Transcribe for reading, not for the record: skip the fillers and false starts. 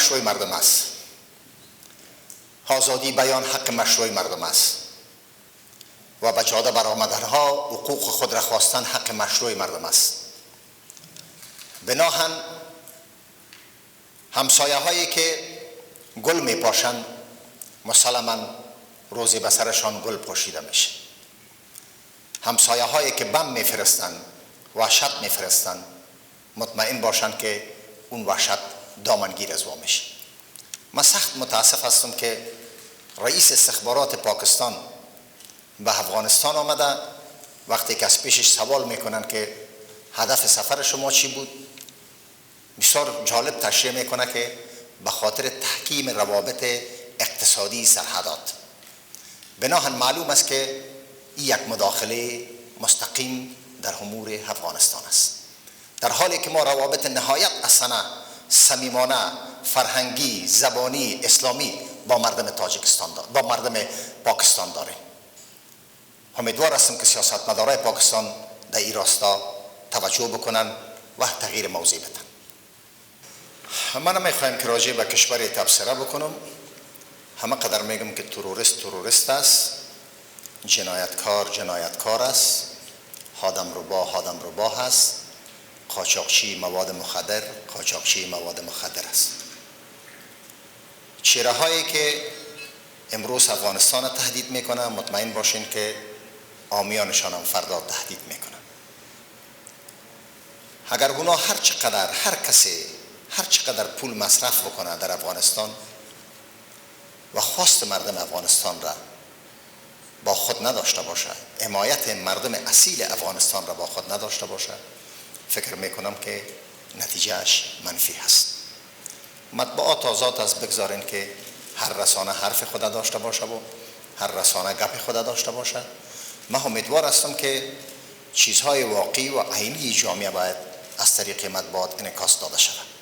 مشروع مردم است. آزادی بیان حق مشروع مردم است و به جاده برآمدنها حقوق خود را خواستن حق مشروع مردم است. بناهن همسایه هایی که گل می پاشند مسلما روزی به سرشان گل پاشیده میشه. همسایه هایی که بم میفرستند، وحشت میفرستند، مطمئن باشند که اون وحشت دامنگیر از وا میشه. من سخت متاسف هستم که رئیس استخبارات پاکستان به افغانستان آمده، وقتی که از پیشش سوال میکنن که هدف سفر شما چی بود، بسیار جالب تشریح میکنه که به خاطر تحکیم روابط اقتصادی سرحدات. بناهن معلوم است که این یک مداخله مستقیم در امور افغانستان است، در حالی که ما روابط نهایت حسنه، صمیمانه، فرهنگی، زبانی، اسلامی با مردم تاجیکستان با مردم پاکستان داریم. امیدوار هستم که سیاستمدارای پاکستان در این راستا توجه بکنن و تغییر موضع بدن. من نمیخوایم که راجع به کشور تبصره بکنم. همه قدر میگم که تروریست تروریست است، جنایتکار جنایتکار است، آدم ربا آدم ربا هست، قاچاقچی مواد مخدر قاچاقچی مواد مخدر است. چهره هایی که امروز افغانستان تهدید میکنه، مطمئن باشین که عامیانشان هم فردا تهدید میکنه. اگر اونا هر چقدر، هر کسی هر چقدر پول مصرف بکنه در افغانستان و خواست مردم افغانستان را با خود نداشته باشه، حمایت مردم اصیل افغانستان را با خود نداشته باشه، فکر میکنم که نتیجهش منفی هست. مطبوعات آزاد است، بگذارین که هر رسانه حرف خود داشته باشه و هر رسانه گپ خود داشته باشه. من امیدوار هستم که چیزهای واقعی و عینی جامعه باید از طریق مطبوعات انعکاس داده شود.